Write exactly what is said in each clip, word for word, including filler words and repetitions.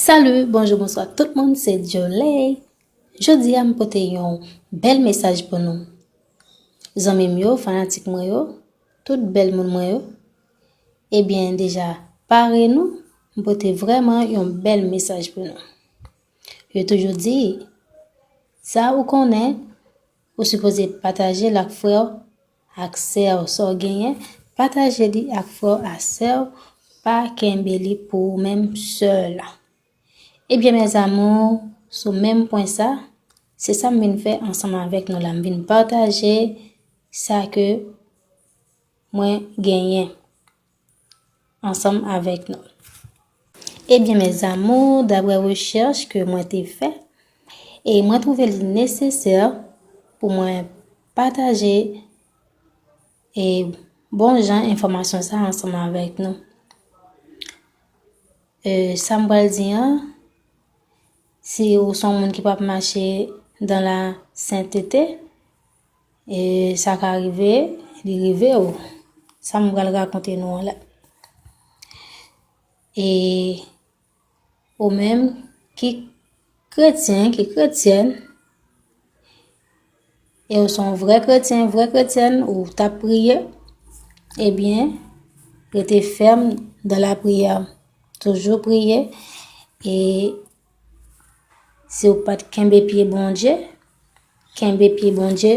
Salut, bonjou, bonswa tout moun, se Jolay. Jodi a m pote yon bèl mesaj pou nou. Zanmi m yo, fanatik mwen yo, tout bèl moun mwen yo. Ebyen, deja pare nou, m pote vrèman yon bèl mesaj pou nou. Yo toujou di, sa ou konnen, ou sipoze pataje l ak frè w, ak sè w, sa w genyen, pataje li ak frè w, ak sè w, pa kenbe li pou ou menm sèl. Ebyen, mes amours, sou menm pwen sa, se sa m vin fè ansanm avèk nou la. M vin pataje sa ke mwen genyen ansanm avèk nou. Ebyen, mes amours, daprè rechèch ke mwen te fè, e mwen twouve li nesesè pou mwen pataje e bon jan enfòmasyon sa ansanm avèk nou. E, sa m pral di an, si ou se yon moun ki p ap mache dans la sainteté, e, sa ka rive, li rive w. Sa m pral rakonte nou an la. E ou menm ki kretyen, ki kretyèn, e ou se yon vrè kretyen, vrè kretyèn, ou t ap priye, ebyen, rete fèm dans la prière. Toujou priye, e si ou pa t kenbe pye Bondye, kenbe pye Bondye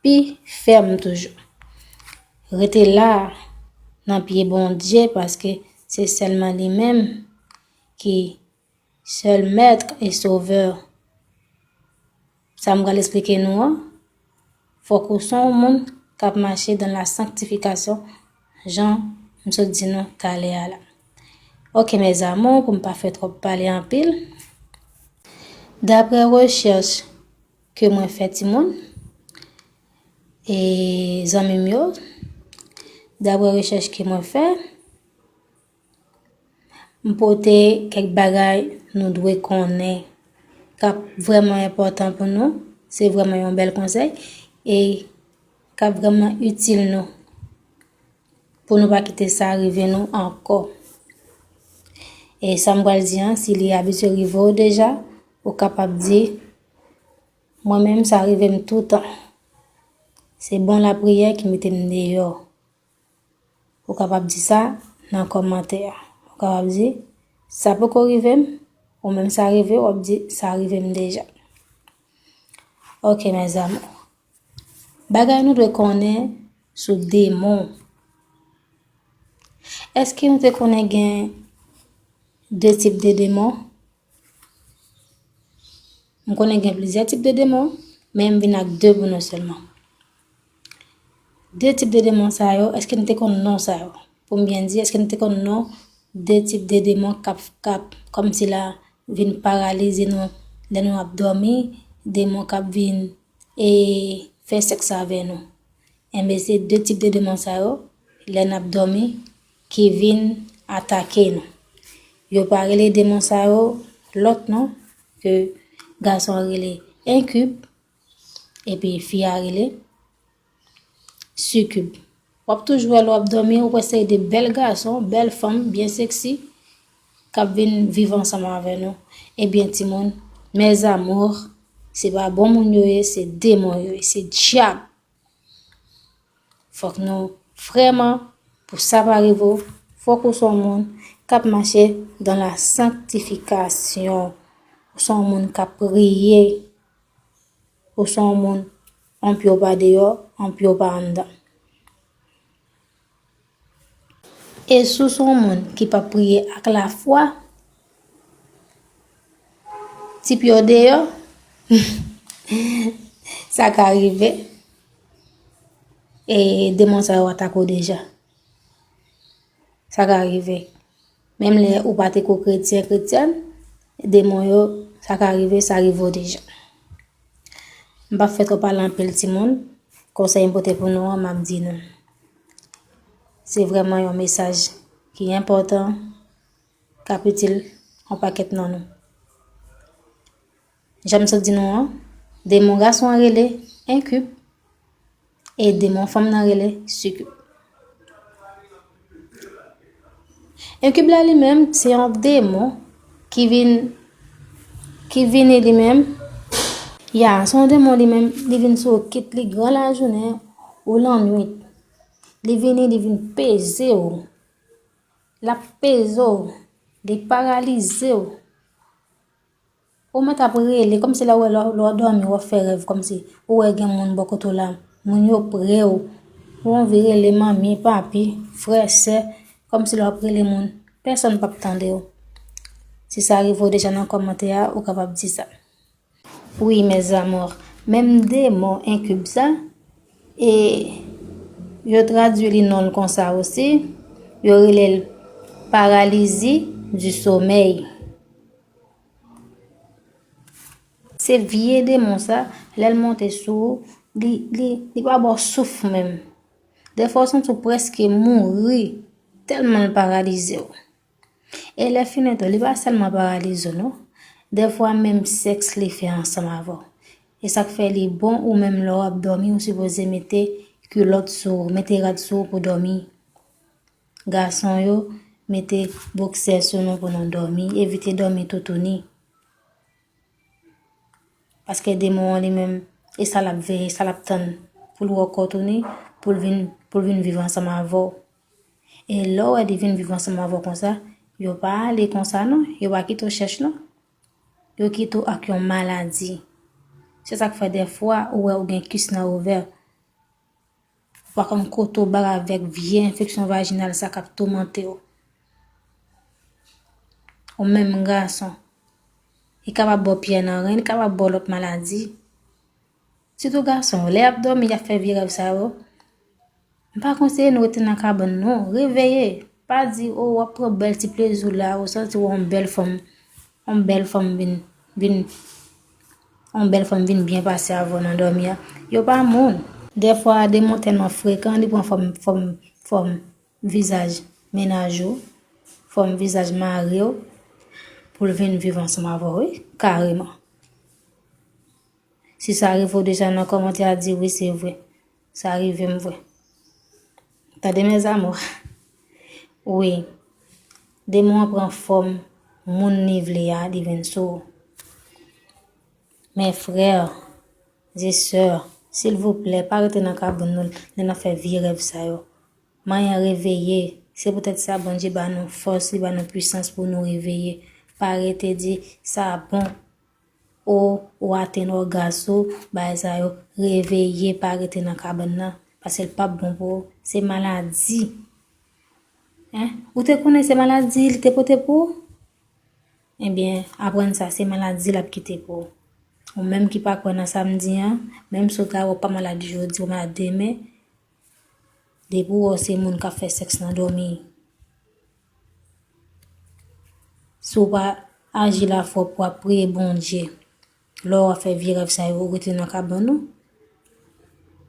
pi fèm toujou. Rete la nan pye Bondye, paske se sèlman li menm ki sèl Mèt e Sovè. Sa m pral esplike nou an, fòk ou se yon moun k ap mache dans la sanctification, jan m sot di nou talè a la. Oke, mes amours, pou m pa fè twòp pale anpil, daprè rechèch ke mwen fè, timoun, e zanmi m yo, daprè rechèch ke mwen fè, m pote kèk bagay nou dwe konnen k ap vrèman enpòtan pou nou. Se vrèman yon bèl konsèy e k ap vrèman itil nou pou nou pa kite sa rive nou ankò. E sa m pral di an, si li abitye rive w deja, ou kapab di, mwen menm, sa rive m toutan. Se bon lapriyè ki mete m deyò. Ou kapab di sa nan kòmantè a. Ou kapab di, sa poko rive m, ou menm sa rive w, w ap di, sa rive m deja. Oke, mes amours. Bagay nou dwe konnen sou demon. Èske nou te konnen gen de tip de demon? M konnen gen plizyè tip de demon, men m vin ak de pou nou sèlman. De tip de demon sa yo, èske n te konn non sa yo? Pou m byen di, èske n te konn non de tip de demon k ap, k ap, kòmsi la, vin paralize nou lè nou ap dòmi, demon k ap vin e fè sèks avè nou? Enben, se de tip de demon sa yo, lè n ap dòmi, ki vin atake nou. Yo pa rele demon sa yo lòt non, ke gason an rele enkib, epi fi a rele sikib. W ap toujou wè lè w ap dòmi, ou wè se de bèl gason, bèl fanm, byen seksi, k ap vin viv ansanm avè nou. Ebyen, timoun, mes amours, se pa bon moun yo ye, se demon yo ye, se dyab. Fòk nou vrèman, pou sa pa rive w, fòk ou se yon moun k ap mache dans la sanctification. Ou se yon moun k ap priye. Ou se yon moun, yon pye w pa deyò, yon pye w pa anndan. E si w se yon moun ki p ap priye ak lafwa, ti pye w deyò, sa ka rive. E demon sa yo atake w deja. Sa ka rive. Menm lè ou pa te ko kretyen, kretyèn, demon yo, sa ka rive, sa rive w deja. M p ap fè twòp pale anpil, timoun. Konsèy m pote pou nou an, m ap di nou. Se vrèman yon mesaj ki enpòtan, k ap itil yon pakèt nan nou. Jan m sot di nou an, demon gason an rele enkib, e demon fanm nan rele sikib. Enkib la li menm, se yon demon ki vin, ki vini li menm. Ya, se yon demon li menm, li vin sou ou kit li gran lajounen ou lannwit. Li vini, li vin peze w. L ap peze w, li paralize w. Ou mèt ap rele, kòmsi lè w wè, lè w, lè w dòmi, w ap fè rèv, kòmsi ou wè gen moun bò kote w la, moun yo pre w. Ou anvi rele manmi, papi, frè, sè, kòmsi lè w ap rele moun, pèsonn p ap tande w. Si sa rive w deja nan kòmantè a, ou kapab di sa. Wi, mes amours, menm demon enkib sa, e yo tradui li non l konsa osi, yo rele l paralizi di somèy. Se vye demon sa, lè l monte sou ou, li, li, li pa ba w souf menm. Dèfwa w santi w prèske mouri, tèlman l paralize w. E lè fini tou, li pa sèlman paralize w non. Dèfwa menm sèks li fè ansanm avè w. E sa k fè li bon, ou menm lè w ap dòmi, ou sipoze mete kilòt sou ou, mete rad sou ou pou dòmi. Gason yo, mete boksè sou nou pou nou dòmi, evite dòmi toutouni. Paske demon an li menm, e sa l ap veye, sa l ap tann pou l wè w toutouni, pou l vin, pou l vin viv ansanm avè w. E lè w wè li vin viv ansanm avè w konsa, yo pa ale konsa non, yo pa kite w chèch non. Yo kite w ak yon maladi. Se sa k fè dèfwa ou wè ou gen kis nan ovè. Ou pa konn kote w bare avèk vye enfeksyon vajinal sa k ap toumante w. Ou menm gason. Li kapab ba w pyè nan ren, li kapab ba w lòt maladi. Sitou gason yo, lè y ap dòmi, y ap fè vye rèv sa yo. M pa konseye nou rete nan kabann non, reveye. Pa di, o, w ap pran bèl ti plezi w la, ou santi w yon bèl fanm, yon bèl fanm vin, vin, yon bèl fanm vin byen pase avè w nan dòmi a. Yo pa moun. Dèfwa, demon tèlman frekan, li pran fòm, fòm, fòm vizaj mennaj ou, fòm vizaj mari w, pou l vin viv ansanm avè w, wi, kareman. Si sa rive w deja nan kòmantè a, di wi, se vre. Sa rive m vre. Tande, mes amours. Wi. Demon an pran fòm moun li vle a, li vin sou ou. Mes frères et sœurs, silvouplè, pa rete nan kabann nou lè n ap fè vye rèv sa yo. Manyen reveye. Se poutèt sa Bondye ba nou fòs, li ba nou pwisans pou nou reveye. Pa rete di, sa bon. O, ou atenn ògas ou, bagay sa yo, reveye, pa rete nan kabann nan, paske l p ap bon pou ou. Se maladi. Hein? Ou te konnen se maladi li te pote pou ou? Ebyen, aprann sa, se maladi l ap kite pou ou. Ou menm ki pa kwè nan sa m di an, menm si w ta wè w pa malad jodi, ou malad demen, depi w wè w se moun k ap fè sèks nan dòmi, si w pa aji la fò pou w ap priye Bondye, lè w ap fè vye rèv sa yo, ou rete nan kabann ou.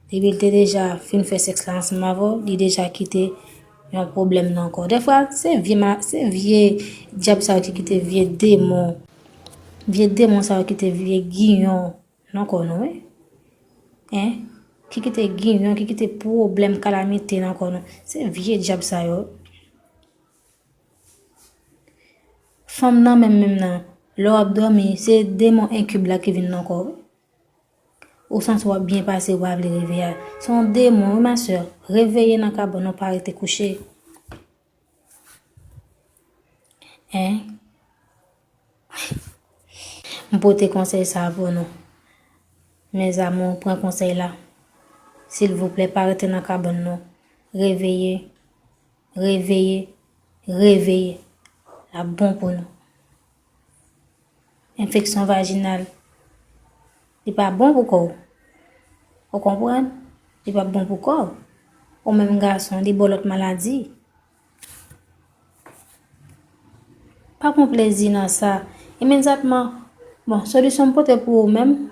Depi l te deja fin fè sèks la ansanm avè w, li deja kite yon pwoblèm nan kò w. Dèfwa, se vye ma-, se vye dyab sa yo ki kite vye demon, vye demon sa yo kite vye giyon nan kò nou, wi. Hein? Ki kite giyon, ki kite pwoblèm, kalamite nan kò nou. Se vye dyab sa yo. Fanm nan menm, menm nan, lè w ap dòmi, se demon enkib la ki vin nan kò w, wi. Ou santi w ap byen pase, ou pa vle reveye a. Se yon demon, wi, ma sè. Reveye nan kabann ou, pa rete kouche. Hein? M pote konsèy sa a pou nou. Mes amours, pran konsèy la. Silvouplè, pa rete nan kabann nou. Reveye, reveye, reveye. L ap bon pou nou. Enfeksyon vajinal, li pa bon pou kò w. Ou konprann? Li p ap bon pou kò w. Ou menm gason, li ba w lòt maladi. Pa pran plezi nan sa. Imedyatman, bon, solisyon m pote pou ou menm,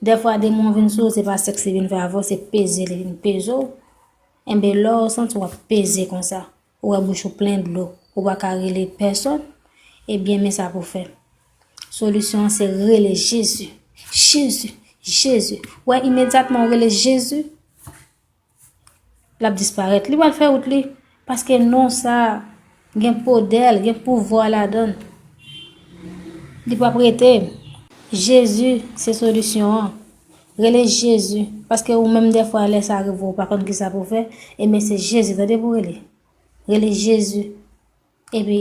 dèfwa demon vin sou ou, se pa sèks li vin fè avè w, se peze li vin peze w. Enben, lè w santi w ap peze konsa, ou wè bouch ou plen dlo, ou pa ka rele pèsonn, ebyen, men sa pou w fè. Solisyon an se rele Jezi. Jezi, Jezi. Wè, imedyatman w rele Jezi, l ap disparèt. Li pral fè wout li. Paske non sa a gen podè l, gen pouvwa ladan l. Li p ap rete. Jezi se solisyon an. Rele Jezi. Paske ou menm dèfwa lè sa rive ou pa konn kisa pou fè. Ebyen se Jezi tande pou rele. Rele Jezi. Epi,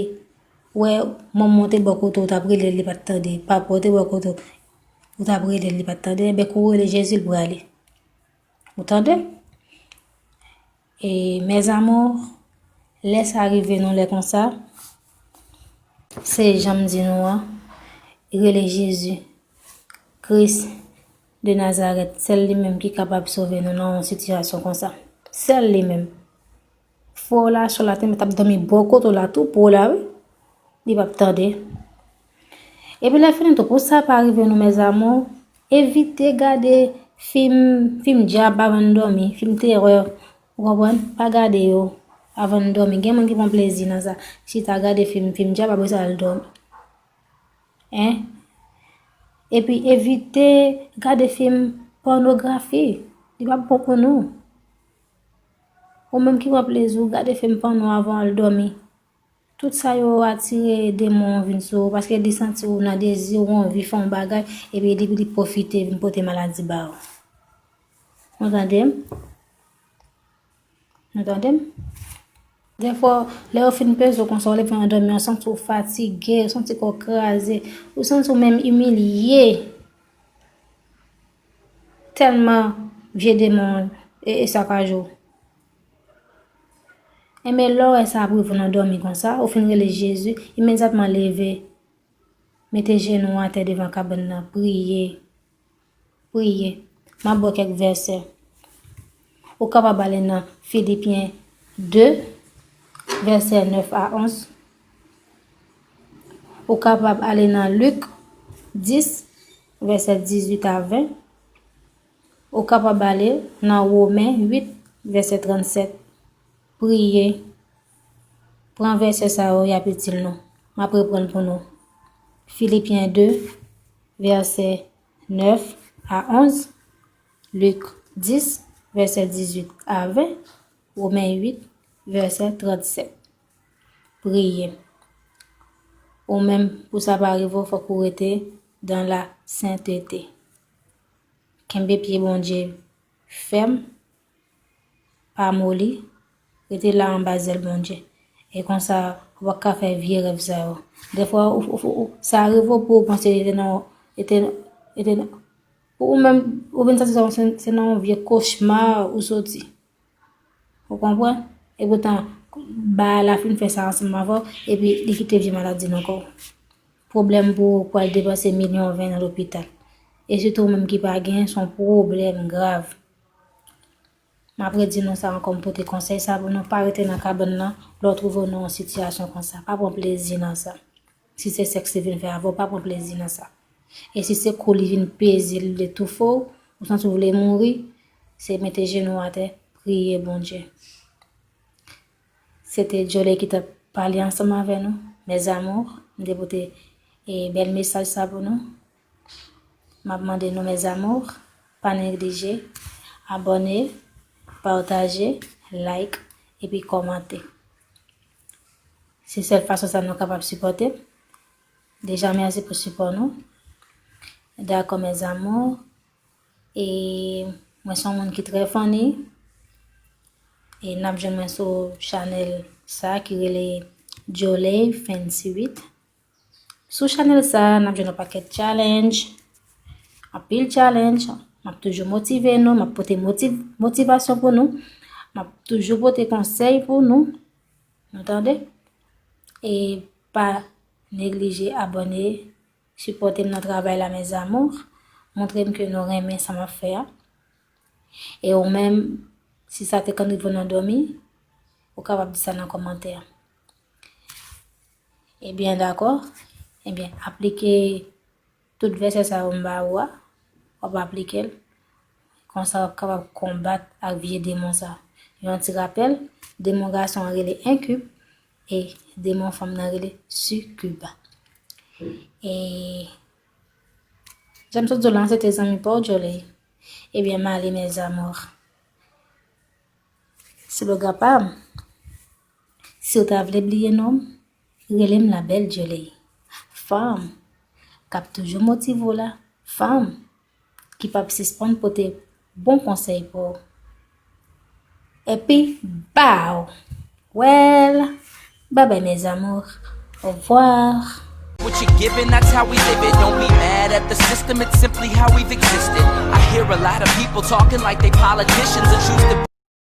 wè, manman w te bò kote w t ap rele l, li pa t tande. Papa w te bò kote w, ou t ap rele l, li pa t tande. Ebyen, kou w rele Jezi, l prale. Ou tande? E, mes amours, lè sa rive nou lè konsa, se jan m di nou an, rele Jezi, Kris de Nazarèt, sèl li menm ki kapab sove nou nan yon sitiyasyon konsa. Sèl li menm. Frè w la, sè w la, te mèt ap dòmi bò kote w la, tou pre w la, wi. Li p ap tande. Epi lè fini tou, pou sa pa rive nou, mes amours, evite gade fim, fim dyab avan n dòmi, fim terè, ou konprann? Pa gade yo avan n dòmi. Gen moun ki pran plezi nan sa. Chita gade fim, fim dyab, apre sa al dòmi. Hein? Epi evite gade fim pònografi. Li p ap bon pou nou. Ou menm ki pran plezi w gade fim pòno avan w al dòmi. Tout sa yo atire demon an vin sou ou, paske li santi w nan dezi, ou anvi fè yon bagay, epi li, li pwofite vin pote maladi ba ou. Nou tande m? Nou tande m? Dèfwa, lè yo fin peze w konsa, ou leve nan dòmi, ou santi w fatige, ou santi kò w kraze, ou santi w menm imilye. Tèlman vye demon an e, e sakaje w. Enben, lè w wè sa ap rive w nan dòmi konsa, ou fin rele Jezi, imedyatman leve, mete jenou w atè devan kabann nan, priye. Priye. M ap ba w kèk vèsè. Ou kapab ale nan Filipyen de, vèsè nèf a onz. Ou kapab ale nan Lik dis, vèsè dizuit a ven. Ou kapab ale nan Women uit, vèsè trannsèt. Priye. Pran vèsè sa yo, y ap itil nou. M ap reprann pou nou. Filipyen de, vèsè nèf a onz, Lik dis, vèsè dizuit a ven, Women uit, vèsè trannsèt. Priye. Ou menm, pou sa pa rive w, fòk ou rete dans la sainteté. Kenbe pye Bondye fèm, pa moli, rete la anba zèl Bondye. E konsa, ou p ap ka fè vye rèv sa yo. Dèfwa, ou, ou, ou, sa rive w pou ou panse li te nan, li te, li te nan, ou, ou menm, ou vin santi sa, se, se nan yon vye kochma ou soti. Ou konprann? Epoutan, bagay la fin fè sa ansanm avè w, epi li kite vye maladi nan kò w. Pwoblèm pou ou, pou al depanse milyon ven nan lopital. E sitou ou menm ki pa gen, se yon pwoblèm grav. M ap redi nou sa ankò, m pote konsèy sa pou nou, pa rete nan kabann nan, lè w twouve w nan yon sitiyasyon konsa. Pa pran plezi nan sa. Si se sèks li vin fè avè w, pa pran plezi nan sa. E si se kou li vin peze, li vle toufe w, ou santi w vle mouri, se mete jenou w atè, priye Bondye. Se te Joley ki t ap pale ansanm avè nou, mes amours. M te pote, e, bèl mesaj sa pou nou. M ap mande nou, mes amours, pa neglije abòne, pataje, like, epi kòmante. Se sèl fason sa nou kapab sipòte m. Deja, mèsi pou sipò nou. Dakò, mes amours. E mwen se yon moun ki trè funny. E n ap jwenn mwen sou chanèl sa ki rele Joley Fancy uit. Sou chanèl sa, n ap jwenn yon pakèt challenge, anpil challenge. M ap toujou motive nou, m ap pote motiv-, motivasyon pou nou. M ap toujou pote konsèy pou nou. Nou tande? E pa neglije abòne, sipòte m nan travay la, mes amours. Montre m ke nou renmen sa m ap fè a. E ou menm, si sa te konn rive w nan dòmi, ou kapab di sa nan kòmantè a. Ebyen, dakò. Ebyen, aplike tout vèsè sa yo m ba ou a, w ap aplike l. Konsa, w ap kapab konbat ak vye demon sa. Yon ti rapèl, demon gason an rele enkib, e demon fanm nan rele sikib. E jan m sot di w la, se te zanmi pa w, Joley. Ebyen, m ale, mes amours. Slogan pa m. Si w ta vle bliye non m, rele m la belle Joley. Fanm, k ap toujou motive w la, fanm ki p ap sispann pote bon konsèy pou w. Epi, baw! Well, bye bye mes amours. Au revoir. What you're giving, that's how we live it. Don't be mad at the system, it's simply how we've existed. I hear a lot of people talking like they politicians and choose to